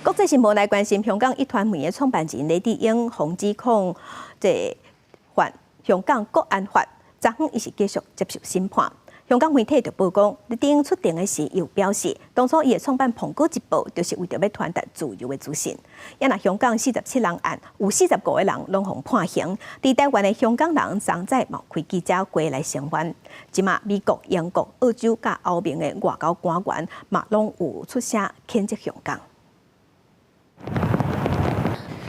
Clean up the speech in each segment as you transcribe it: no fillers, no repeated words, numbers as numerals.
國際新聞來關心，香港壹傳媒的創辦人黎智英予指控這犯香港國安法，昨昏伊是繼續接受審判。香港媒體就報講，黎智英出庭的時，有表示，當初伊會創辦《蘋果日報》，就是為著欲傳達自由的資訊。啊若香港47人案，有45個人攏予判刑。佇台灣的香港人，昨早嘛開記者會來聲援。這馬美國、英國、澳洲佮歐盟的外交官員嘛，攏有出聲譴責香港。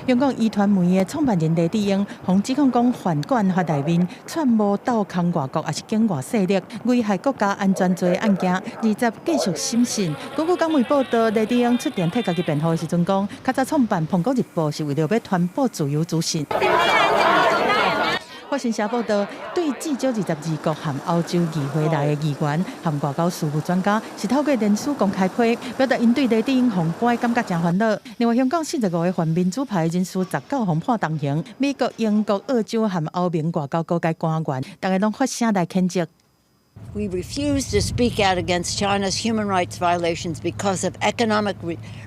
香港壹傳媒的創辦人黎智英，予指控講犯國安法內面串謀鬥空外國，抑是境外勢力危害國家安全罪案件，二十繼續審訊。根據港媒報道，黎智英出庭替家己辯護的時陣講，較早創辦《蘋果日報》是為著欲傳播自由資訊。法新社報道，對至少22國和歐洲議會內的議員和外交事務專家，是透過臉書公開批，表達𪜶對黎智英予關感覺誠煩惱。另外，香港45個泛民主派人士19予判重刑，美國、英國、澳洲和歐盟外交高階官員，逐家攏發聲來譴責。 We refuse to speak out against China's human rights violations because of economic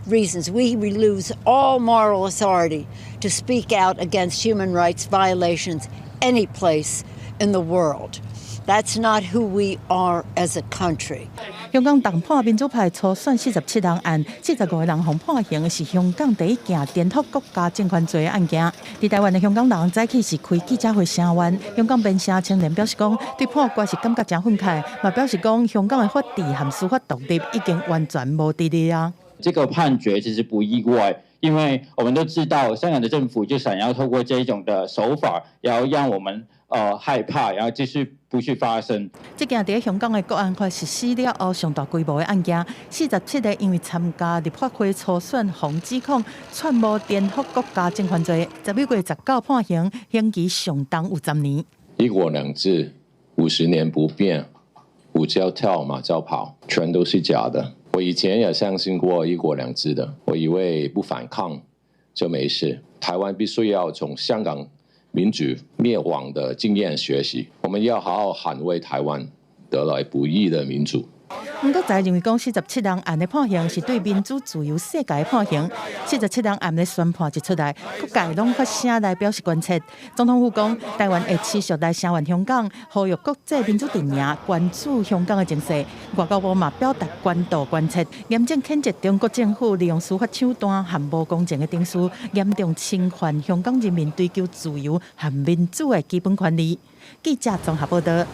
reasons. We lose all moral authority to speak out against human rights violations any place in the world. That's not who we are as a country. 香港重判民主派初選47人案，45個人予判刑，是香港第一件顛覆國家政權罪的案件。佇台灣的香港人早起是開記者會聲援。香港邊城青年表示講，對判決是感覺誠憤慨，嘛表示講香港的法治和司法獨立已經完全無佇咧啊。這個判決其實不意外，因為我們都知道香港的政府就想要透過這種的手法，然後讓我們害怕，然後繼續不去發聲。這件佇香港的國安法實施了後，上大規模的案件，47個因為參加立法會初選，予指控串謀顛覆國家政權罪，11月19判刑，刑期上重有10年。一國兩制50年不變，虎照跳，馬照跑，全都是假的。我以前也相信過一國兩制的，我以為不反抗就沒事。台灣必須要從香港民主滅亡的經驗學習，我們要好好捍衛台灣得來不易的民主。毋過，在認為講47人案的判刑是對民主自由世界的判刑。47人案的宣判一出來，各界攏發聲來表示關切。總統府講，台灣會持續來聲援香港，呼籲國際民主陣營關注香港的情勢。外交部嘛表達關注關切，嚴正譴責中國政府利用司法手段和無公正的程序，嚴重侵犯香港人民追求自由和民主的基本權利。記者綜合報道。